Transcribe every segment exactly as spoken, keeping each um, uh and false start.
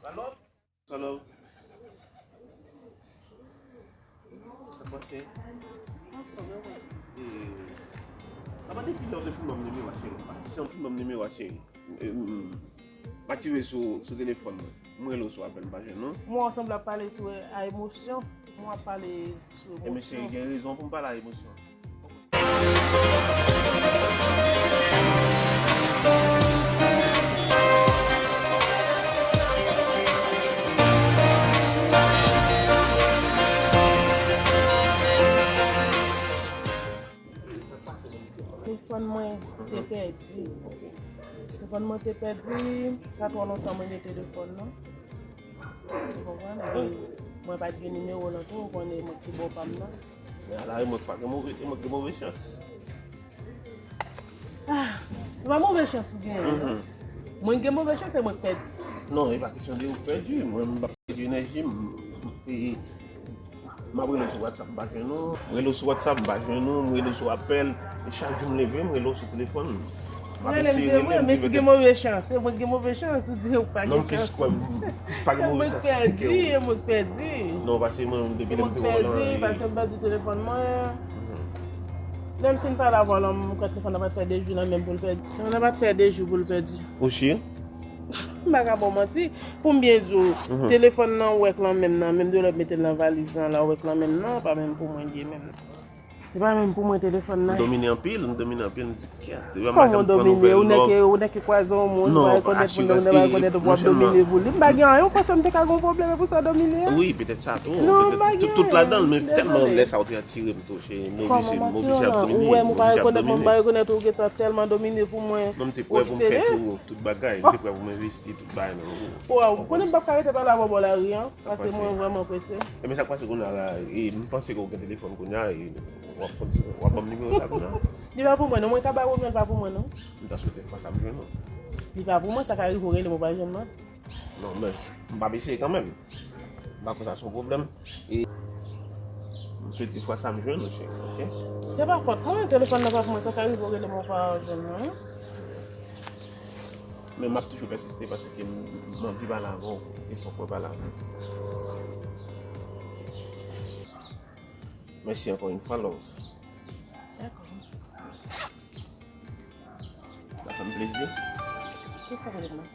Alo? Alo? Sa pase? E, apa depi lè w te fin ban m nimewo a, cheri? Apa si w fin ban m nimewo a, cheri? E, m, m atire sou, sou telefòn mwen. M rele w sou apèl, m pa jwenn ou. Mwen sanble ap pale sou, a emosyon. Mwen ap pale sou emosyon. E men cheri, gen rezon pou m pale a emosyon. Telefòn mwen te pèdi. Telefòn mwen te pèdi, pa twò lontan mwen gen telefòn nan. Ou konprann? Epi mwen pa t gen nimewo l ankò, ou konnen mwen ki bò pa m nan. Men ala e mwen k pa gen move, e mwen k gen move chans. Ah, se pa move chans ou genyen, non. Mwen gen move chans, se mwen k pèdi. Non, e pa kesyon de ou k pèdi. Mwen, m p ap pèdi enèji m. E, m ap rele w sou WhatsApp, m pa jwenn ou. M rele w sou WhatsApp, m pa jwenn ou. M rele w sou apèl. E chak jou m leve, m rele w sou telefòn. M ap eseye rele m, men si gen move chans, se mwen ki gen move chans, ou di ou pa gen chans. Non, m plis kwè, m plis pa gen move chans ke ou. E mwen k pèdi, e mwen k pèdi. Non, paske mwen, depi lè m te wè w lan, e paske m pèdi telefòn mwen. Lè m fin pale avè w lan, m kwè telefòn nan pa t fè de jou nan men m pou l pèdi. Telefòn nan pa t fè de jou pou l pèdi. Ou si? M pa ka ba w manti. Pou m byen di w, telefòn nan ou wè k lan men m nan, menm de lè w mete l nan valiz lan la, ou wè k lan men m nan, pa menm pou mwen l ye menm. Se pa menm pou mwen telefòn nan. M domine anpil, m domine anpil, m di, kèt, yo pa janm pran nouvèl lòk. Kòman w domine? Ou nèk, ou nèk kwaze yon moun, ou pa rekonèt moun nan, ou pa rekonèt, w ap domine pou li. M pa gen anyen, ou panse m te ka gen yon pwoblèm pou sa domine a? Wi, petèt sa tou, petèt tout, tout ladan l, men tèlman lè sa ou te atire m tou, se m oblije, m oblije ap domine, m oblije ap domine. Ou wè m ou pa rekonèt mwen, m pa rekonèt ou gentan tèlman domine pou mwen. Non, m te prè pou m fè tou tout bagay, m te prè pou m envesti tout bagay nan ou. Waw, ou konnen m p ap ka rete pale avè w bò lari an, paske mwen vrèman prese. E men sa k pase kounye a la, e m panse ke w gen telefòn kounye a, e w ap kontinye, w ap ban m nimewo sa kounye a. Li pa pou mwen non, mwen ka ba w, men li pa pou mwen non. M ta swete fwa sa m jwenn ou. Li pa pou mwen, sa ka rive w rele m ou pa jwenn mwen. Non, men m p ap eseye kanmenm. M pa kwè sa se yon pwoblèm. E m swete fwa sa m jwenn ou, cheri, oke? Se pa fòt mwen, telefòn nan pa pou mwen, sa ka rive w rele m ou pa jwenn mwen. Men m ap toujou pèsiste paske m, m anvi pale avè w, e fòk mwen pale avè w. Mèsi ankò yon fwa, love. Dakò. Sa fè m plezi. Kisa w vle di mwen?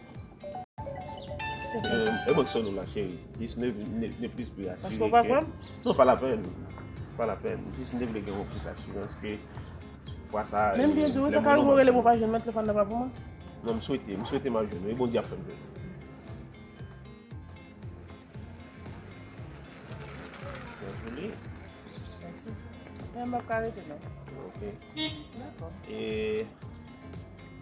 E mwen k sonn ou la, cheri. Jis ne, ne, ne plis vle asire ke... Paske w pa kwè m? Non, pa lapèn. Pa lapèn. Jis ne vle gen yon plis asirans ke fwa sa, menm byen di w, sa ka rive w rele m ou pa jwenn mwen, telefòn nan pa pou mwen. Non, m swete, m swete m ap jwenn ou. E Bondye ap fè m jwenn ou. Bèl jounen. Mèsi. Men m p ap ka rete non. Ok. Dakò. E,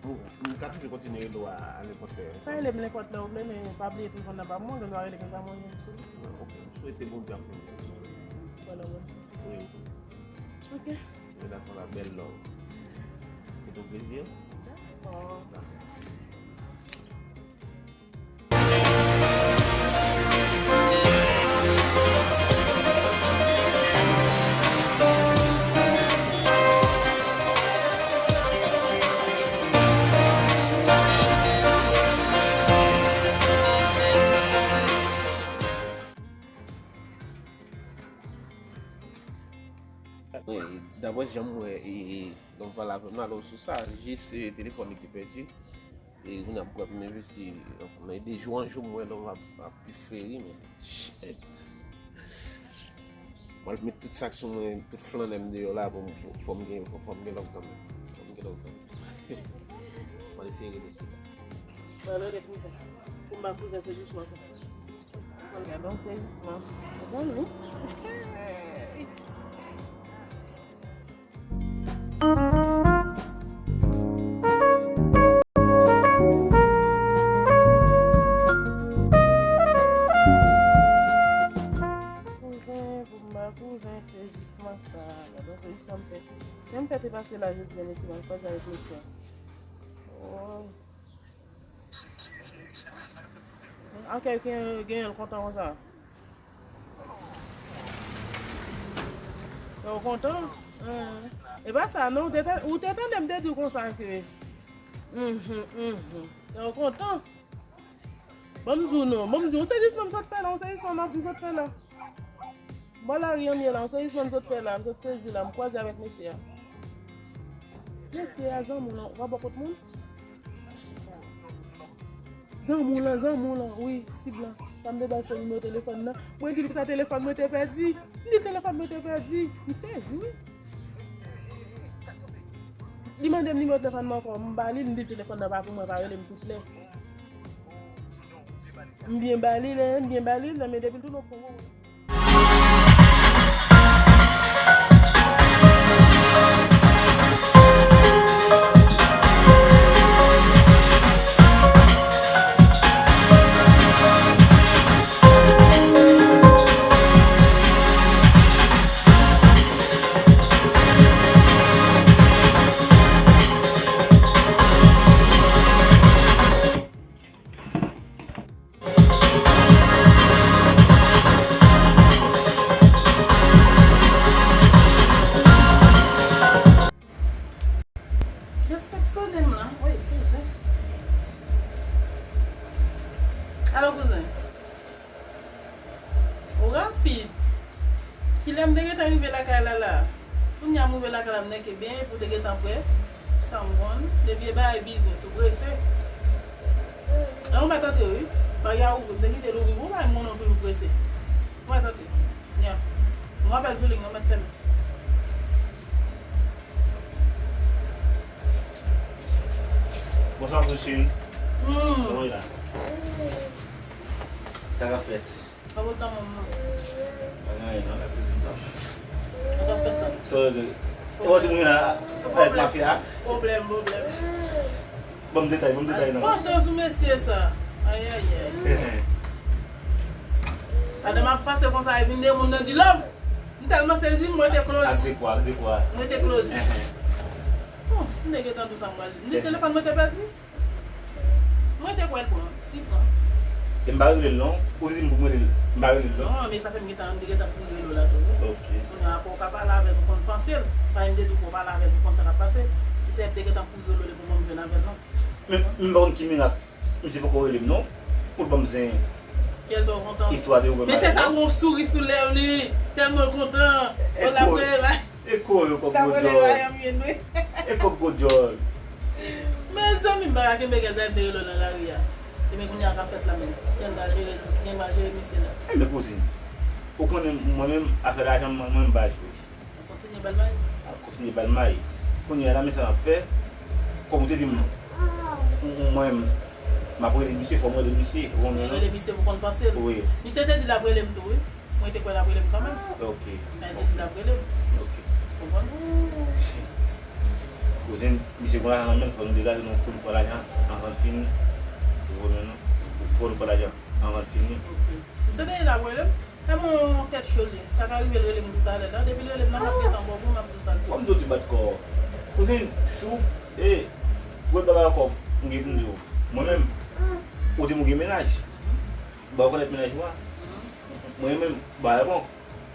m, m ka toujou kontinye rele w a, a nenpòt lè. Ou ka rele m nenpòt lè ou vle, men pa bliye telefòn nan pa mwen, ou gen dwa rele m, men pa mwen menm sou li. Ok. M swete Bondye ap fè m. Bòn lòt. Wi. Ok. Mwen dakò la, bèl love. Se te yon plezi. Dakò. Dakò. Daprè jan m wè, e, e, lè w pale avè m la, alò sou sa, jis, e, telefòn li ki pèdi. E kounye a m prè pou m envesti ansanm nan. E de jou an jou, m wè lòv ap, ap pi fre ri, men shit. Mwen met tout sa k sou mwen, tout flannè m deyò la, pou m, pou, fò m gen, fò, fò m gen lòv kanmenm. Fò m gen lòv kanmenm. Mwen eseye rete tou. Mwen rele kouzen. Pou m ba kouzen se jisman sa. Mwen gade yon se jisman. Zanmi. Kouzen, pou m ba kouzen, sezisman sa. Menm fè te pase la jodi a, mesye, m al kwaze avèk mesye a. Oh. Akèy gen, gen l kontan konsa. Ou kontan? E pa sa, non, ou te, ou te tande m te di w konsa ke. Mhm, mhm. Ou kontan? Ban m di w non. Ban m di w, yon sezisman m sot fè la, yon sezisman m sot fè la. Bò lari an m ye la, yon sezisman m sot fè la, m sot sezi la, m kwaze avèk mesye a. Mesye a, zanmi w lan, w pa bò kot moun? Zanmi w lan, zanmi w lan, wi, ti blan. Sa m te ba l fè nimewo telefòn nan. Mwen di l konsa telefòn mwen te pèdi. M di l telefòn mwen te pèdi. M sezi, wi. Li mande m nimewo telefòn mwen ankò. M ba li, m di l telefòn nan pa pou mwen, pa rele m tout lè. M byen ba li, lè, m byen ba li, lè, men depi l tounen Kongo. Kiyès k ap sonnen m la? Wi, kouzen. Alo, kouzen. Ou rapid. Kilè m te gentan rive lakay la la? Kounye a m rive lakay la, m nèke byen, epi w te gentan prè. Sa m konn. Depi e bagay biznis, ou prese. E ou mèt antre, wi. Bagay a ouvri, m te kite l ouvri pou ou, bagay m konnen w toujou prese. Ou mèt antre. Nya. M rapèl sou liy nan, mèt fèmen. Bonswa, kou cheri. Hmm. Kòman w ye la? Sa k ap fèt? Sa bon nan mwen. Pa gen anyen non, la kwizin pa. Sa k ap fèt la? Sa w regle? E wè timoun yo la avèk mafya a? Pwoblèm, pwoblèm. Ban m detay, ban m detay non. Enpòtans ou mesye sa. Ayayay. Pandan m ap pase konsa epi m de moun nan di love. M tèlman sezi, m rete close. Ak de kwa, ak de kwa. M rete close. Bon, m te gentan di w sa m pral di. M di telefòn mwen te pèdi. Mwen te kwè l pran. Li pran. E m pa rele l non. Ou di m pou m rele l. M pa rele l non. Non, men sa fè m gentan, m te gentan kouri rele w la tou, wi. Ok. Kounye a, apre w ka pale avè l, ou konn panse l. Paske m te di w fò w pale avè l pou konn sa k ap pase. Misye te gentan kouri rele w, li pou mwen m jwenn avè l non. Men, men m pa konn ki mirak. Misye poko rele m non. Pou l ban m zen istwa de ou menm. Mesye sa gon souri sou lèv li. Tèlman l kontan. Bon, l ap rele. E ko yo kòk gwo djòl. E kòk gwo djòl. Mezanmi, m pa ka kenbe gaz la, m te rele w nan lari a. E men kounye a k ap fèt la menm. Kijan m pral jere, kijan m pral jere misye la? Enben kouzin, ou konnen mwen menm, afè lajan mwen, mwen m pa jwe. Kontinye ba l may. Ap kontinye ba l may. Kounye a la, men sa m ap fè. Kòm ou te di m, m, mwen, m ap rele misye, fò mwen rele misye. Ou konprann non? Rele misye pou konn panse l. Wi. Misye te di l ap rele m tou, wi. Mwen te kwè l ap rele m kanmenm. Ok. Men li te di l ap rele m. Ok. Konprann? Kouzen, misye gen lajan nan men l, fò nou degaje nou pou nou pran lajan anvan l fini. Ou konprann non? Fò nou pran lajan anvan l fini. Ok. Misye te di l ap rele m. Tèlman yon tèt cho li ye. Sa ka rive l rele m toutalè la. Depi l rele m la, m ap gentan bò pou m ap di w sa l di. Fò m di w ti bat kò. Kouzen, si w, e, gwo bagay ankò, m gen pou m di w. Mwen menm, ou di m ou gen mennaj. Ba w konèt mennaj ou a. Mwen menm, ba w bon.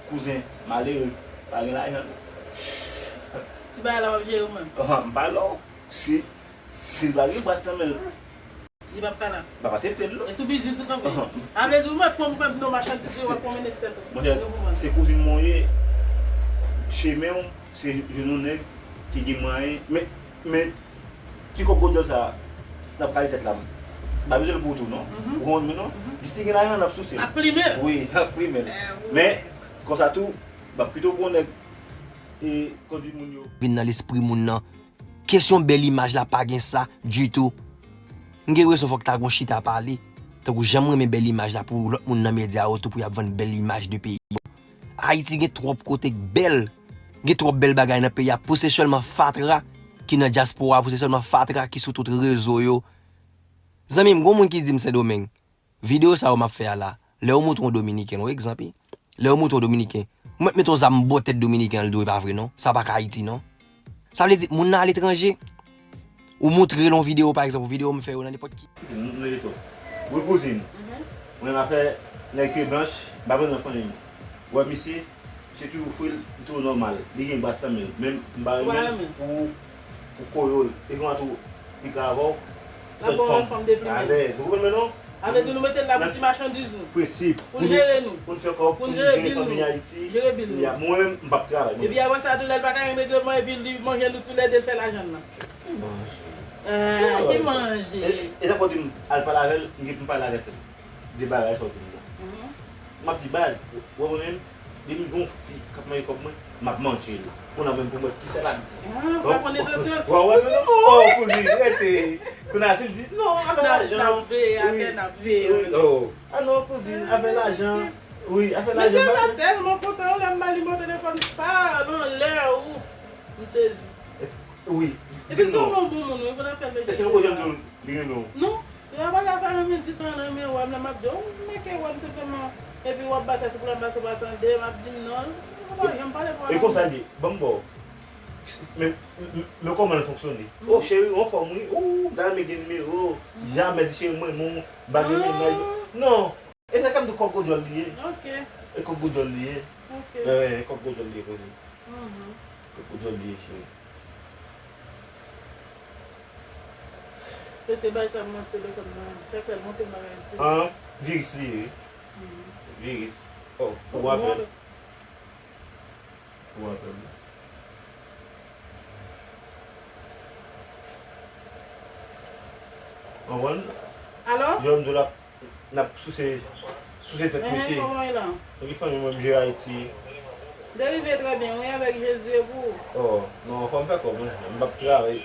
Kouzen, malere, pa gen lajan. Ti bagay la w ap jere ou menm. M pa lò. Si, si l pa gen bras nan men l. Li p ap ka la. M p ap aksepte l non. E sou biznis ou kanpe. Sa vle di ou mèt pran m fè m nan machandiz yo, w ap pran menes tèt ou. Monchè, se kouzin mwen w ye, chemen w, se jenou nèg ki gen mwayen. Men, men, ti kòb gwo djòl sa, l ap kale tèt la. M pa bezwen l pou ou tou non. Ou konprann mwen non? Jis li gen lajan, l ap souse l. L ap plimen l. Wi, l ap plimen l. Men, konsa tou, m p ap kite w pou yon nèg, e, kondui moun yo. Vin nan lespri moun nan. Kesyon bèl imaj la pa gen sa ditou. M gen enpresyon fòk ta gon chita pale. Tankou jan m renmen bèl imaj la pou lòt moun nan medya yo tou pou y ap vann bèl imaj de peyi yo. Ayiti gen twòp kote k bèl. Gen twòp bèl bagay nan peyi a. Pou se sèlman fatra ki nan dyaspora, pou se sèlman fatra ki sou tout rezo yo. Zanmi m, gon moun ki di m Sendomeng. Videyo sa yo m ap fè a la, lè yo montre yon dominiken, yon egzanp, wi. Lè yo montre yon dominiken, Mwen met yon zam bò tèt dominiken an, l dwe pa vre non. Sa pa ka Ayiti non. Sa vle di, moun nan aletranje, ou montre l yon videyo, pa egzanp, videyo m fè yo nan nenpòt ki. M, m rele tou. Wi, kouzin. Mwen, m ap fè nèg pye blanch, m pa pran nan fanmi m. Ou wè misye, misye toujou fre l, li toujou nòmal. Li gen bras nan men l. Men m pa renmen pou, pou koyo l. E kòman tou, li ka avè w. L ap ba w yon fanm de pli bèl. Alèz. Ou konprann mwen non? Sa vle di nou mete l la pou ti machandiz nou. Prensip. Pou n jere nou. Pou n fè kòb, pou n jere bil nou. Jere bil nou. Mwen menm, m p ap travay. Epi apre sa, tou lè l pa ka gen regleman, epi li manje nou toulède, l fè lajan l lan. Ki manje? Ah, ki manje? E, e sa k w di m, al pale avè l, m gen pou m pale avè l de bagay sa w di m nan. M ap di baz, ou wè mwen menm, depi m gen yon fi k ap manje kòb mwen, m ap manje l. Kounye a menm pou m wè kisa l ap di. Ah, w ap pran detansyon. Ou wè mwen menm, oh, kouzin, rete. Kounye a si l di, non, afè lajan. N ap veye, afè n ap veye. Oh. Ah non, kouzin, afè lajan. Wi, afè lajan. Mesye sa tèlman kontan, lè m ba li nimewo telefòn sa, nan lè ou. M sezi. Wi. Epi se yon bon moun, wi, pou n ap fè l mesye. Èske nou konn janm di w li renmen w? Non. Yo pa ka fè renmen di tan renmen wè m la, m ap di, oh, m manke wè m senpleman. Epi w ap bat tèt ou pou la, m pa sou pa tande, m ap di m non. Yo pa janm pale pou. E konsa l ye, ban m ba w. Men, men, men kòman l fonksyone? Oh, cheri, ou anfòm, wi. Ou, m ta renmen gen nimewo w. Jamè di cheri, mwen, mwen, m pa gen mennaj. Non. E sa k ap di kòk gwo djòl li ye. Ok. E kòk gwo djòl li ye. Ok. E, kòk gwo djòl li ye, kouzin. Kòk gwo djòl li ye, cheri. Yo te bay sa m nan sele kòm nan. Sa fè l monte m bagay ti. An, viris li ye. Viris. Oh, ou apèl. Ou apèl. Konprann? Alo? Jòn di w l ap N ap souse, souse tèt mesye. Kòman w ye la? Mwen gen fanmi mwen, m jere Ayiti. Derive trè byen, wi, avèk Jezi e pou ou. Oh, non, fò m fè kòb mwen. M p ap travay.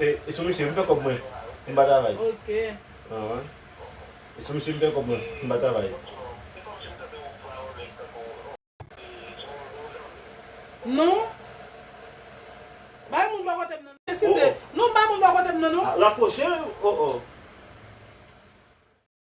E, e sou misye, m fè kòb mwen. M pa travay. Ok. Anhan. E sou misye, m fè kòb mwen. M pa travay. Non. Bay moun bò kote m nan. Eskize. Non, bay moun bò kote m nan, non. Ah, rapwoche, oh, oh.